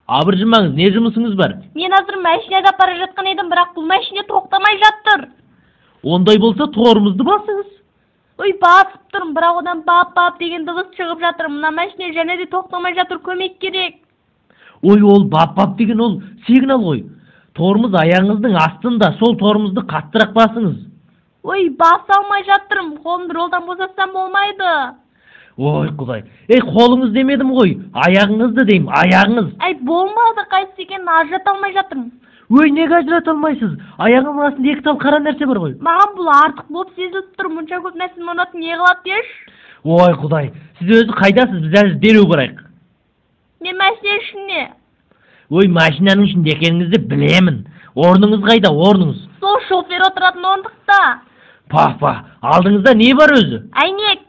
Абыржымаңыз, не жұмысыңыз бар? Мен азыр машинада бара жатқан едім, бірақ бұл машина тоқтамай жатыр. Ондай болса тормозды басыңыз. Ой, басып тұрмын, бірақ одан бап-бап деген дыбыс шығып жатыр. Мына машина және де тоқтамай жатыр, көмек керек. Ой, ол бап-бап деген ол сигнал ғой. Тормоз аяғыңыздың астында, сол тормозды қаттырақ басыңыз. Ой, баса алмай жатырмын, қолымды ролдан босатсам болмайды. Ой, Құдай. Ей, қолыңыз демедім ғой, аяғыңызды деймін, аяғыңыз. Әй, болмады, қайсы екенін ажырата алмай жатырмын. Ой, неге ажырата алмайсыз? Аяғыңыздың астында екі тал қара нәрсе бар ғой. Маған бұл артық болып сезіліп тұр, мұнша көп нәрсені ұнатып не қылады деші? Ой, Құдай, сіз өзі қайдасыз, біз әлі дереу барайық. Мен машина ішінде. Ой, машинаның ішінде екеніңізді білемін. Орныңыз қайда, орныңыз? Сол шофер отыратын орындықта. Па, па, алдыңызда не бар өзі? Әйнек.